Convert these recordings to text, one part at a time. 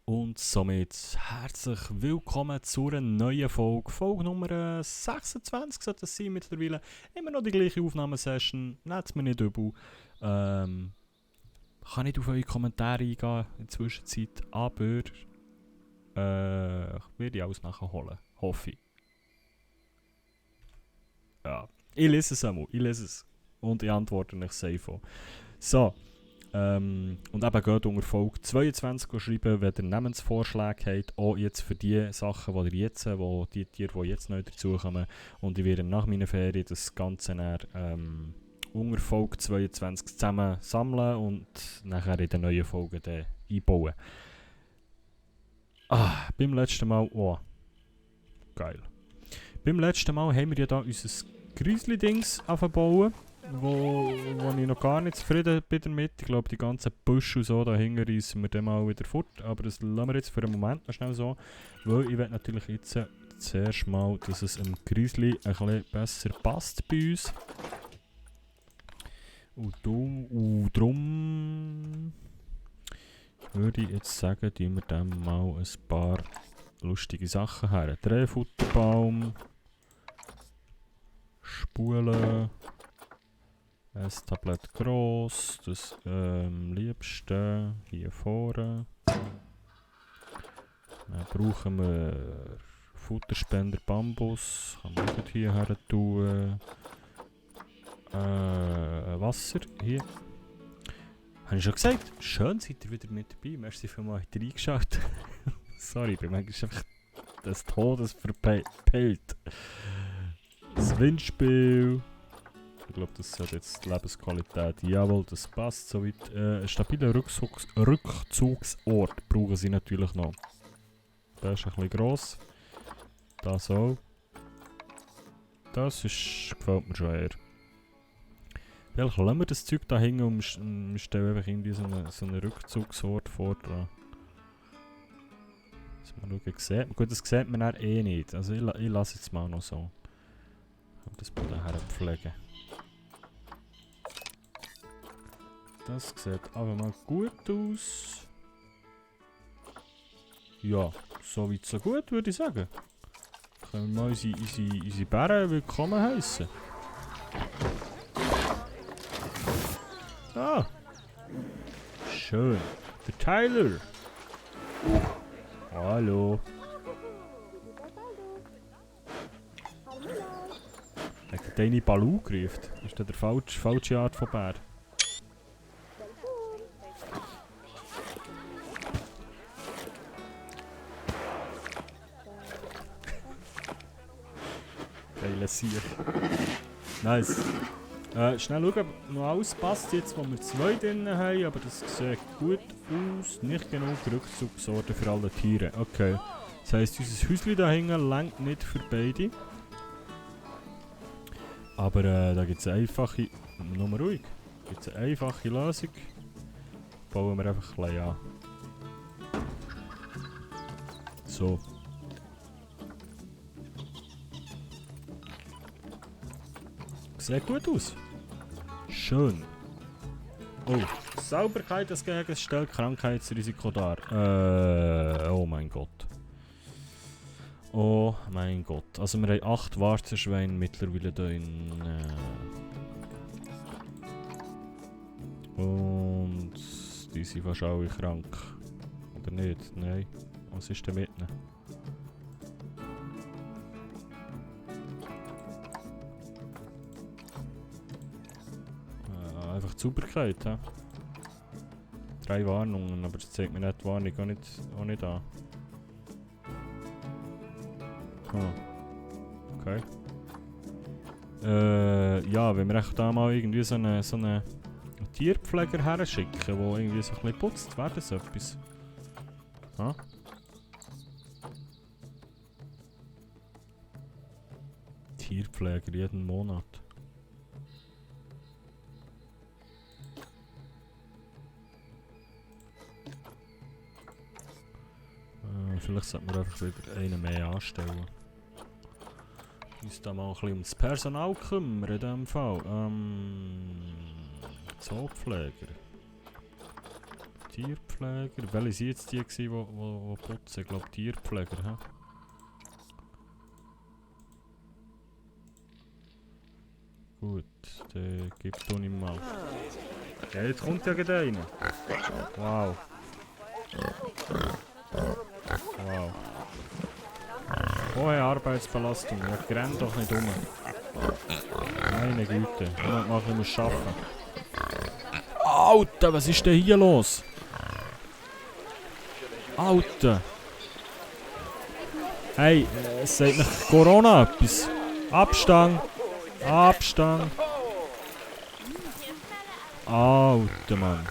Und somit herzlich willkommen zu einer neuen Folge. Folge Nummer 26 sollte es sein mittlerweile. Immer noch die gleiche Aufnahmesession. Nehmt es mir nicht übel. Kann nicht auf eure Kommentare eingehen in der Zwischenzeit, aber ich werde alles nachholen. Hoffe ich. Ja, ich lese es einmal. Ich lese es. Und ich antworte nicht safe. So. Und eben geht unter Folge 22 schreiben, wenn ihr Namensvorschläge habt, auch jetzt für die Sachen, die ihr jetzt, die jetzt neu dazukommen. Und ich werde nach meiner Ferien das Ganze dann, unter Folge 22 zusammen sammeln und nachher in den neuen Folgen dann einbauen. Beim letzten Mal, geil. Beim letzten Mal haben wir ja da unser Grizzly-Dings aufgebaut. Wo ich noch gar nicht zufrieden bin damit. Ich glaube, die ganzen Büsche und so dahinter reissen wir dann mal wieder fort. Aber das lassen wir jetzt für einen Moment mal schnell so. Weil ich will natürlich jetzt zuerst mal, dass es dem Grizzly ein bisschen besser passt bei uns. Und darum würde ich jetzt sagen, tun wir dem mal ein paar lustige Sachen her. Drehfutterbaum. Spulen. Ein Tablett gross, das liebste hier vorne. Dann brauchen wir Futterspender Bambus, kann man nicht hierher tun. Wasser, hier. Habe ich schon gesagt? Schön seid ihr wieder mit dabei, merci vielmals, habt ihr reingeschaut. Sorry, ich bin manchmal einfach des Todes verpeilt. Das Windspiel. Ich glaube, das hat jetzt die Lebensqualität. Jawohl, das passt soweit. Ein stabiler Rückzugsort brauchen sie natürlich noch. Der ist ein bisschen gross. Das auch. Das gefällt mir schon eher. Vielleicht lassen wir das Zeug da hängen und wir stellen einfach irgendwie so einen Rückzugsort vor. Dass man schauen, gut, das sieht man dann eh nicht. Also ich lasse jetzt mal noch so. Das mal daher pflegen. Das sieht aber mal gut aus. Ja, so weit so gut, würde ich sagen. Können wir mal unsere Bären willkommen heißen. Ah! Schön. Der Tyler! Hallo! Hat deine Balu gerufen? Ist das der falsche Art von Bär? Geile Sieg. Nice. Schnell schauen, ob noch alles passt jetzt, wo wir 2 drin haben, aber das sieht gut aus. Nicht genug Rückzugsorte für alle Tiere. Okay. Das heisst, unser Häuschen da hinten reicht nicht für beide. Aber da gibt es eine einfache... Nur ruhig. Da gibt es eine einfache Lösung. Bauen wir einfach ein bisschen an. So. Sieht gut aus. Schön. Oh, Sauberkeit als Gegenstand stellt Krankheitsrisiko dar. Oh mein Gott. Oh mein Gott. Also wir haben 8 Warzenschweine mittlerweile hier in... Und die sind fast alle krank. Oder nicht? Nein. Was ist denn mit ihnen? Einfach die Sauberkeit, he? 3 Warnungen, aber das zeigt mir nicht die Warnung auch nicht an. Okay. Ja, wenn wir echt da mal irgendwie so einen Tierpfleger her schicken, der irgendwie so ein bisschen putzt, wäre das etwas? Ha? Tierpfleger jeden Monat. Vielleicht sollte man einfach wieder einen mehr anstellen. Uns da mal ein bisschen ums Personal kümmern in diesem Fall. Zoopfleger. Tierpfleger. Tierpfleger. Welche sind jetzt die, die putzen? Ich glaube Tierpfleger. He? Gut, dann gib ihm mal. Ja, jetzt kommt ja gerade einer. Wow. Wow. Hohe Arbeitsbelastung. Ja, renn doch nicht um. Meine Güte. Ich muss arbeiten. Alter, was ist denn hier los? Alter. Hey, es sagt nach Corona etwas. Abstand. Abstand. Alter, Mann.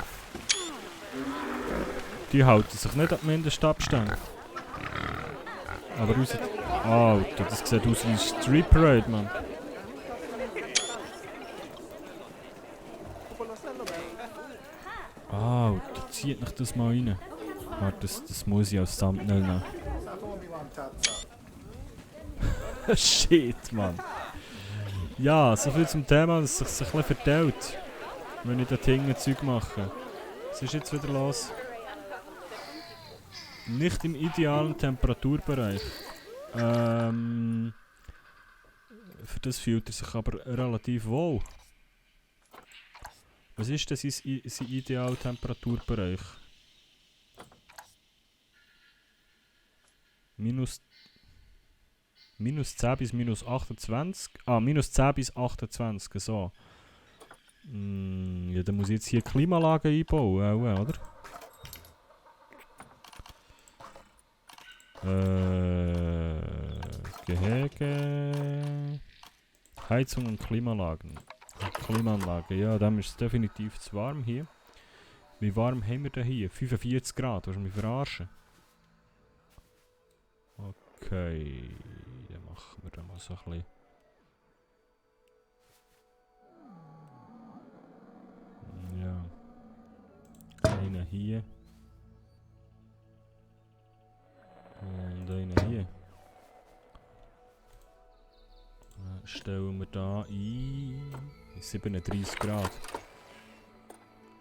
Die halten sich nicht an den Mindestabstand. Aber unser... Alter, das sieht aus wie Street Parade, Mann. Alter, zieht mich das mal rein. Warte, das muss ich als Thumbnail nehmen. Shit, Mann. Ja, so viel zum Thema, dass es sich ein bisschen verteilt. Wenn ich da hinten Zeug mache. Was ist jetzt wieder los? Nicht im idealen Temperaturbereich. Für das fühlt er sich aber relativ wohl. Was ist denn sein idealer Temperaturbereich? Minus 10 bis minus 28. Ah, minus 10 bis 28, so. Ja, dann muss ich jetzt hier Klimaanlage einbauen, oder? Gehege. Heizung und Klimaanlagen. Klimaanlage, ja, dann ist es definitiv zu warm hier. Wie warm haben wir denn hier? 45 Grad, willst du mich verarschen? Okay, dann machen wir da mal so ein bisschen. Ja. Einer hier. Und einer hier. Dann stellen wir da ein. 37 Grad.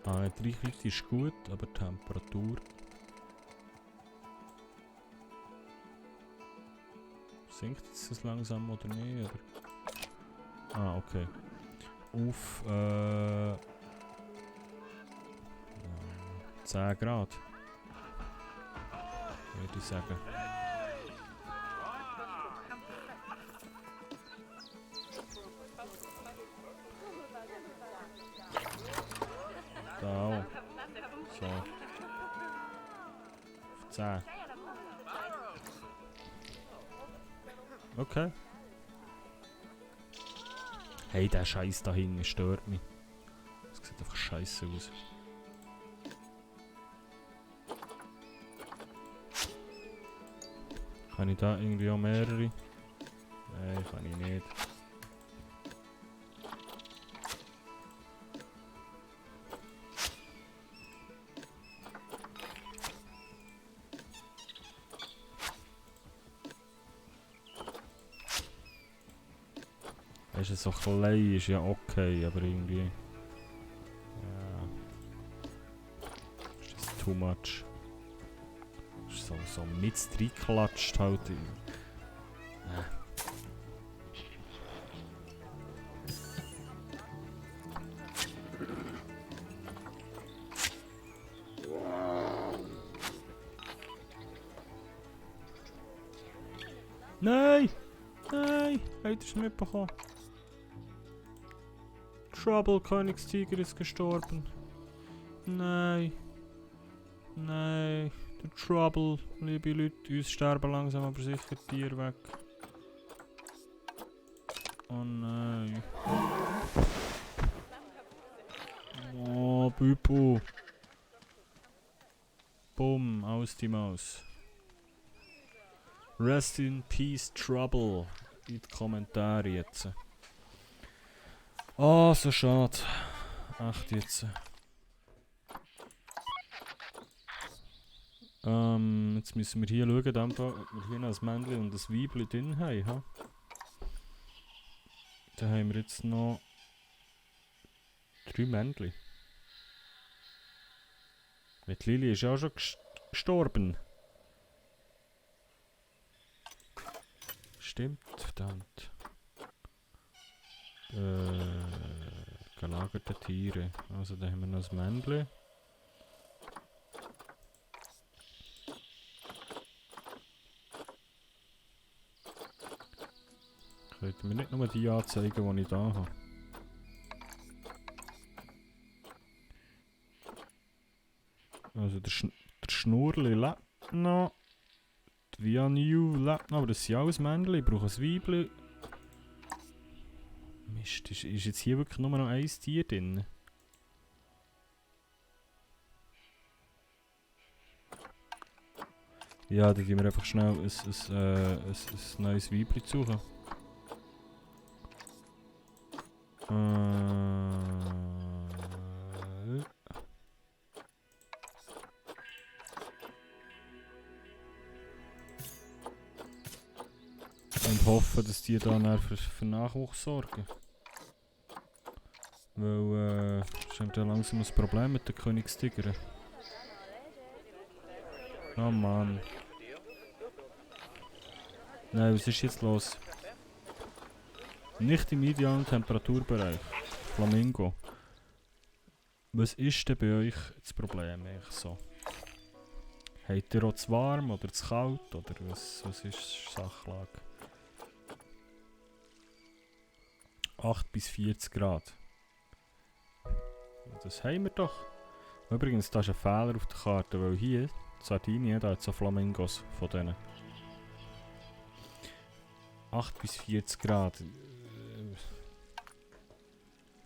Ah, die Reichweite ist gut, aber die Temperatur. Sinkt es langsam oder nicht? Oder? Ah, okay. Auf 10 Grad. Würde ich sagen. Da auch. So. Auf 10. Okay. Hey, der Scheiß da hinten stört mich. Das sieht einfach scheiße aus. Kann ich da irgendwie auch mehrere? Nein, kann ich nicht. Ist es so klein, ist ja okay, aber irgendwie... Ja... Ist das too much? Ist so mit reingeklatscht halt. Nein! Nein! Habt ihr es mitbekommen? Trouble, Königstiger ist gestorben. Nein. Nein. Der Trouble, liebe Leute, uns sterben langsam aber sicher Tiere weg. Oh nein. Oh, Bübu. Bumm, aus die Maus. Rest in Peace, Trouble. In die Kommentare jetzt. Oh, so schade. Echt jetzt. Jetzt müssen wir hier schauen, ob wir hier noch ein Männchen und ein Weibchen drin haben. Ha? Da haben wir jetzt noch 3 Männchen. Die Lili ist ja auch schon gestorben. Stimmt, verdammt. Gelagerte Tiere. Also da haben wir noch das Männchen. Könnt ihr mir nicht nur die anzeigen, die ich da habe? Also der Schnurrli lebt noch. Die Vianiu lebt noch, aber das sind alles Männchen. Ich brauche ein Weibchen. Mist, ist jetzt hier wirklich nur noch ein Tier drin? Ja, dann gehen wir einfach schnell ein neues Weibchen suchen. Und hoffen, dass die dann für Nachwuchs sorgen. Weil, es ist ja langsam ein Problem mit den Königstigern. Oh Mann. Nein, was ist jetzt los? Nicht im idealen Temperaturbereich. Flamingo. Was ist denn bei euch das Problem? So? Habt ihr auch zu warm oder zu kalt? Oder was ist die Sachlage? 8 bis 40 Grad. Das haben wir doch. Übrigens, da ist ein Fehler auf der Karte, weil hier, in Sardinien, da hat es so Flamingos von denen. 8 bis 40 Grad.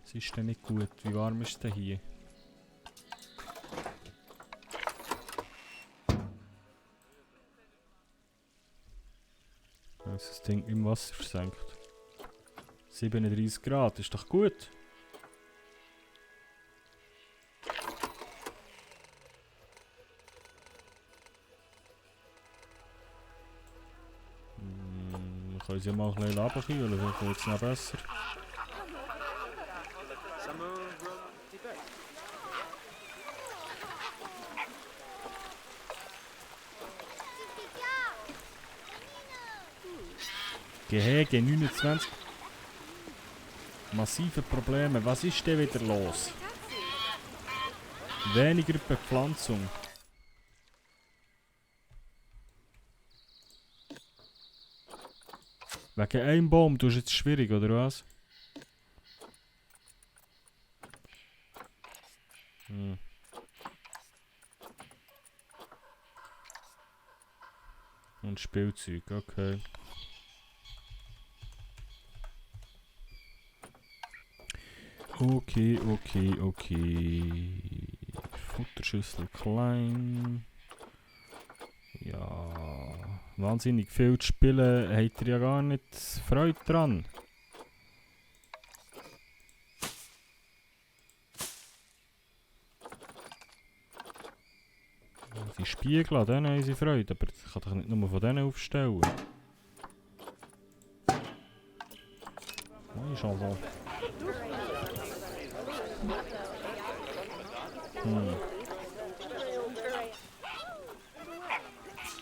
Das ist denn nicht gut. Wie warm ist es denn hier? Also das Ding im Wasser versenkt. 37 Grad, ist doch gut. Wir können sie mal ein bisschen runterkühlen, vielleicht wird es noch besser. Gehege 29. Massive Probleme. Was ist denn wieder los? Weniger Bepflanzung. Wegen einem Baum tust du jetzt schwierig, oder was? Hm. Und Spielzeug, okay. Okay. Futterschüssel klein. Ja. Wahnsinnig viel zu spielen, habt ihr ja gar nicht Freude dran. Die Spiegel, an denen haben sie Freude, aber ich kann doch nicht nur von denen aufstellen. Oh, ist also.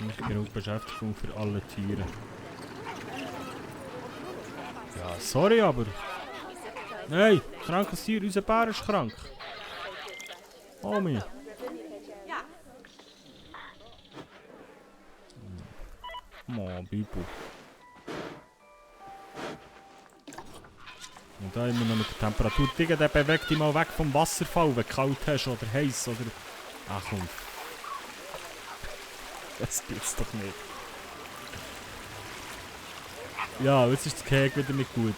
Nicht genug Beschäftigung für alle Tiere. Ja, sorry, aber. Hey, krankes Tier, unser Bär ist krank. Omi. Oh, Bibu. Und da immer noch mit der Temperatur. Digga, der bewegt dich mal weg vom Wasserfall, wenn du kalt hast oder heiß oder. Ach komm. Das gibt's doch nicht. Ja, jetzt ist das Gehege wieder nicht gut.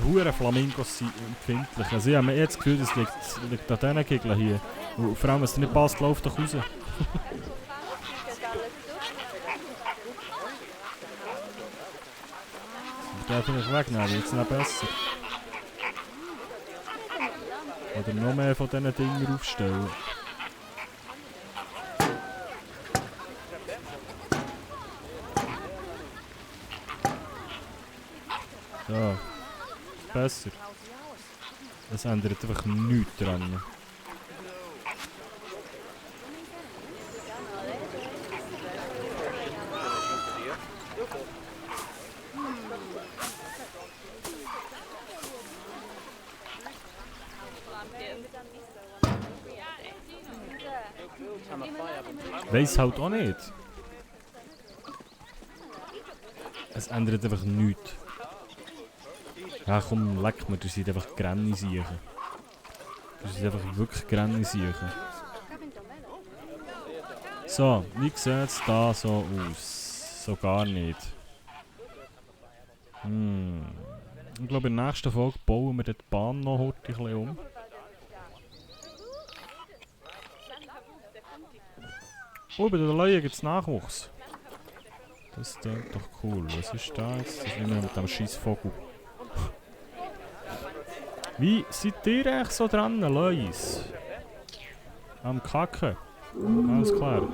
Hure Flamingos sind empfindlich. Also ich habe mir jetzt das Gefühl, das liegt an diesen Gegeln hier. Und vor allem, wenn es dir nicht passt, lauf doch raus. Ich darf vielleicht wegnehmen, wird es nicht besser. Oder noch mehr von diesen Dingen aufstellen. So. besser. Es ändert einfach nichts dran. Weiss halt auch nicht. Es ändert einfach nichts. Ja komm, leck mir, das sind einfach Granny-Siechen. Das sind einfach wirklich Granny-Siechen. So, wie sieht es da so aus? So gar nicht. Ich glaube, in der nächsten Folge bauen wir die Bahn noch heute ein bisschen um. Oh, bei den Leuten gibt es Nachwuchs. Das ist doch cool. Was ist da jetzt? Das ist immer mit dem scheiß Vogel. Wie seid ihr eigentlich so dran, Leute? Am Kacken. Alles klar.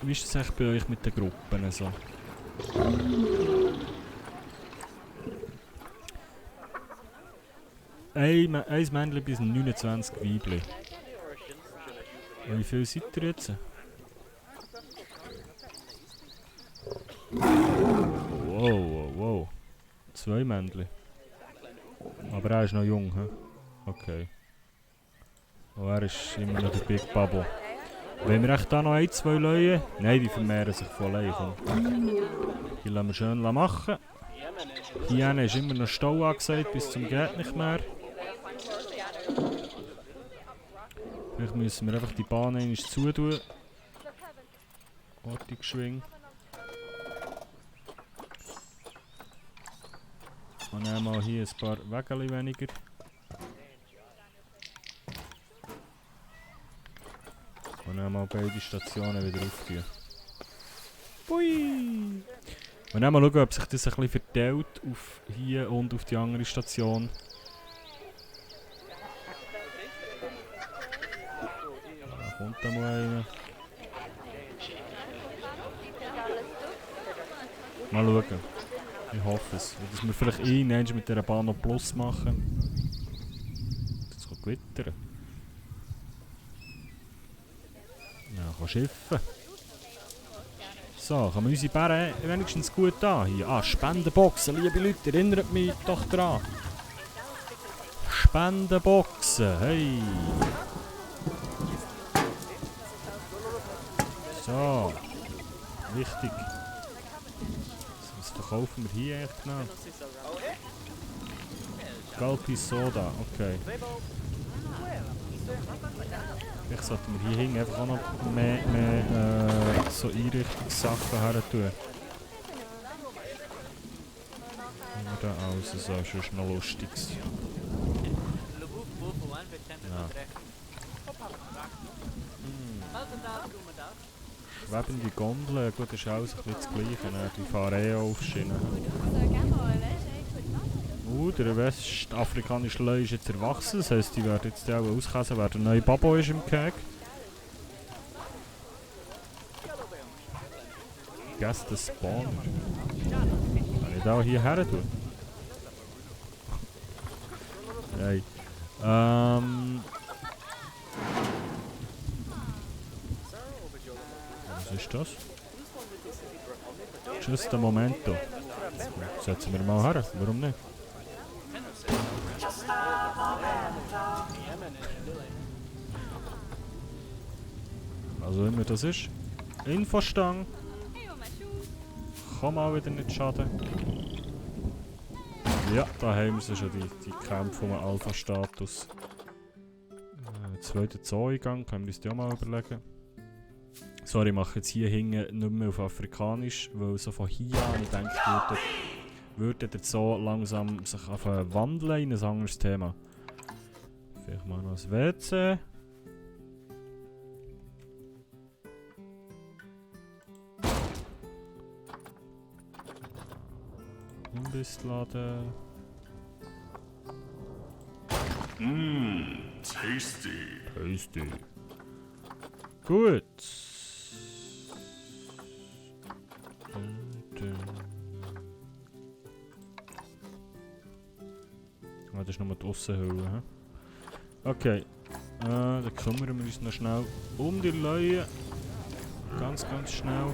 Wie ist es eigentlich bei euch mit den Gruppen so? Ein Männchen bis 29 Weibchen. Wie viel seid ihr jetzt? Wow. 2 Männchen. Aber er ist noch jung, hä? Okay. Und er ist immer noch der Big Bubble. Wenn wir echt da noch 1, 2 Leute? Nein, die vermehren sich von allein. Die lassen wir schön machen. Hier ist immer noch Stau angesagt, bis zum geht nicht mehr. Vielleicht müssen wir einfach die Bahn einmal zutun. Ortig geschwingen. Und dann mal hier ein paar Wägel weniger. Und dann mal beide Stationen wieder auftun. Pui! Und dann mal schauen, ob sich das ein bisschen verteilt auf hier und auf die andere Station. Da kommt da mal einer. Mal schauen. Ich hoffe es. Dass wir vielleicht irgendwann mit dieser Bahn noch Plus machen. Das kann gewittern. Ja, kann schiffen. So, kann man unsere Bären wenigstens gut an hier. Ah, Spendenboxen, liebe Leute, erinnert mich doch dran. Spendenboxen, hey. So, wichtig. Was verkaufen wir hier eigentlich genau? Galpi Soda, okay. Vielleicht sollten wir hier hinten einfach auch noch mehr so Einrichtungssachen her tun. Wie da aus, so ist noch Lustiges. Ja. Schwebende Gondeln, gut, das ist alles ein bisschen das Gleiche, ne? Die fahren eh auf Schienen. Der westafrikanische Löwe ist jetzt erwachsen, das heisst, die werden jetzt auch auskäsen, wer der neue Babo ist im Keg. Guess the Spawner. Kann ich da auch hierher tun? Nein. Was ist das? Just a momento. Setzen wir mal her, warum nicht? Also immer das ist. Infostang. Kann mal wieder nicht schaden. Ja, da haben wir schon die Kämpfe vom Alpha-Status. Zweiter Zoo-Eingang, können wir uns die auch mal überlegen. Sorry, ich mache jetzt hier hinten nicht mehr auf Afrikanisch, weil so von hier an ich denke, würde der Zoo langsam sich wandeln in ein anderes Thema. Vielleicht mal noch das WC. Imbissladen. Tasty. Tasty. Gut. Und Ah, das ist nur die Aussenhülle. Okay. Dann kümmern wir uns noch schnell um die Leute. Ganz schnell.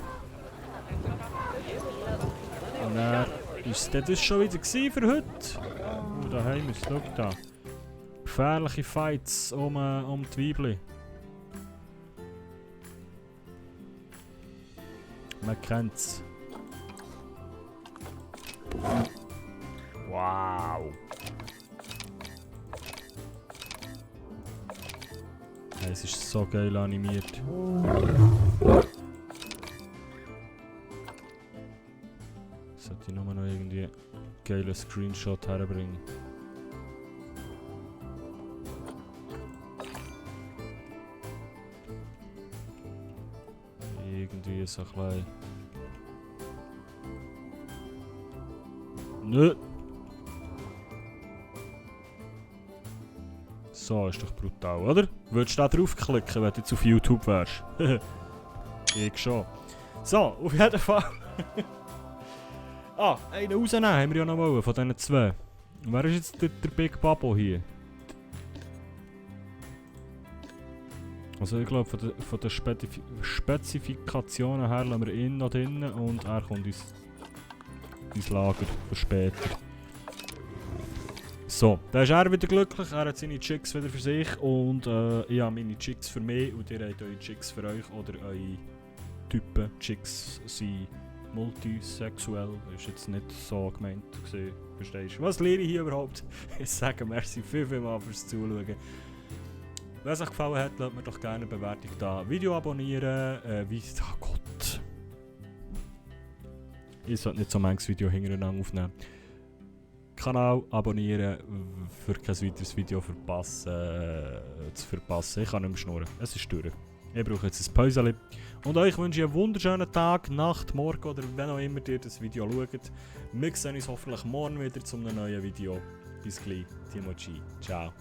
Und dann ist das schon wieder für heute. Da haben wir es. Schau da. Gefährliche Fights um die Weibli. Man kennt's. Wow. Es ist so geil animiert. Sollte ich nur noch irgendwie einen geilen Screenshot herbringen. Irgendwie so klein. Nö! So, ist doch brutal, oder? Würdest du da draufklicken, wenn du jetzt auf YouTube wärst? Ich schon. So, auf jeden Fall. Einen rausnehmen haben wir ja noch mal von diesen zwei. Wer ist jetzt der Big Babo hier? Also ich glaube, von den Spezifikationen her lassen wir ihn noch drinnen und er kommt ins Lager für später. So, da ist er wieder glücklich, er hat seine Chicks wieder für sich und ich habe meine Chicks für mich und ihr habt eure Chicks für euch oder eure Typen. Chicks sind multisexuell, ist jetzt nicht so gemeint gewesen, verstehst du? Was lehre ich hier überhaupt? Ich sage merci vielmals fürs Zuschauen. Wenn es euch gefallen hat, lasst mir doch gerne eine Bewertung da. Video abonnieren, oh Gott. Ich sollte nicht so manches Video hintereinander aufnehmen. Kanal abonnieren, für kein weiteres Video zu verpassen. Ich kann nicht mehr schnurren, es ist durch. Ich brauche jetzt ein Päuschen. Und euch wünsche ich einen wunderschönen Tag, Nacht, Morgen oder wenn auch immer ihr das Video schaut. Wir sehen uns hoffentlich morgen wieder zu einem neuen Video. Bis gleich, Timo G. Ciao.